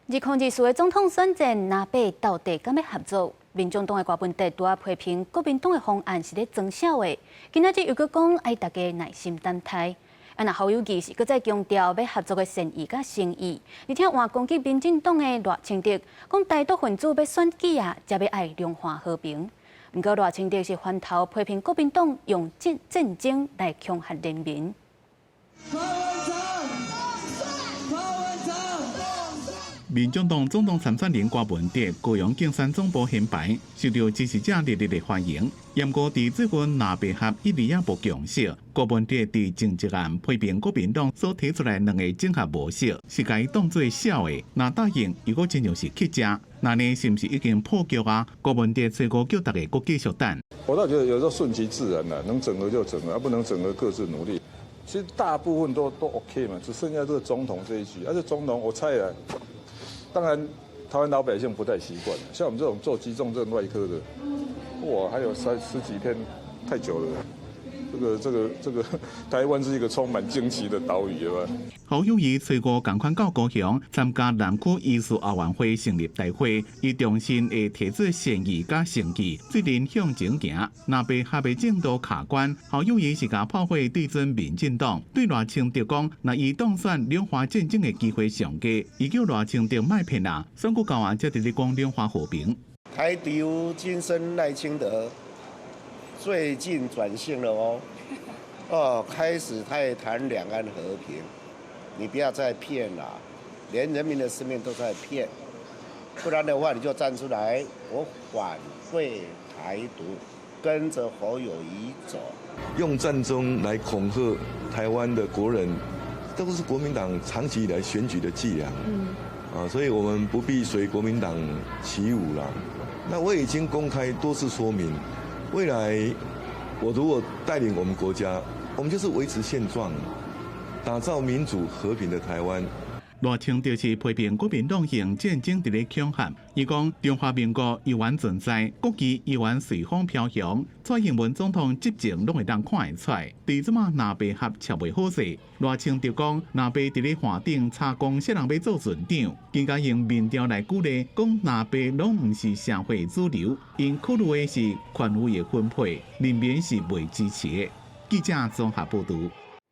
2024的總統選戰，藍白到底敢欲合作？民眾黨的柯文哲拄仔批評國民黨的方案是咧裝痟的，今仔日又閣講愛大家耐心等待。啊，若侯友宜是閣再強調欲合作的善意佮誠意，而且換攻擊民進黨的賴清德，講台獨分子欲選舉啊，才欲愛兩岸和平。毋過賴清德是反頭批評國民黨用戰爭來恐嚇人民。柯文哲，柯文哲。民眾黨總統參選人柯文哲高雄競選總部掀牌，受到支持者熱烈的歡迎。毋過佇最近藍白合一直也無共識，柯文哲佇前一暗批評國民黨所提出來兩个整合模式，是共伊當做痟的。若答應，又閣親像是乞食，那呢是毋是已經破局啊？柯文哲初五叫大家閣繼續等。我倒覺得有時候順其自然啦，能整合就整合，啊不能整合各自努力。其實大部分都 OK 嘛，只剩下這個總統這一局。啊，這總統我猜啊，當然台灣老百姓不太習慣，像我們這種做急重症外科的，哇，還有三十幾天，太久了。這個台灣是一個充滿驚奇的島嶼，係吧？侯友宜初五仝款到高雄參加南區醫師後援會成立大會，伊重申會提出善意佮誠意，最近向前行。藍白合的進度卡關，侯友宜是共炮火對準民進黨，對賴清德講，若伊當選兩岸戰爭的機會上低，伊叫賴清德莫騙人，選舉到啊，才佇咧講兩岸和平。台獨精神賴清德最近轉性了哦，哦，開始他也談兩岸和平，你不要再騙了，連人民的生命都在騙，不然的話你就站出來，我反對台獨，跟着侯友宜走。用戰爭來恐嚇台灣的國人，這都是國民黨長期以來選舉的伎倆。啊，所以我們不必隨國民黨起舞了。那我已經公開多次說明，未來我如果帶領我們國家，我們就是維持現狀，打造民主和平的台灣。賴清德是批評國民黨用戰爭佇咧恐嚇，伊講中華民國猶原存在，國旗猶原隨風飄揚，蔡英文總統執政攏會當看會出來。對這馬藍白合撨袂好勢，賴清德講藍白佇咧岸頂吵講啥人欲做船長，更加用民調來舉例，講藍白攏毋是社會主流，𪜶考慮的是權位的分配，人民是袂支持的。記者綜合報導。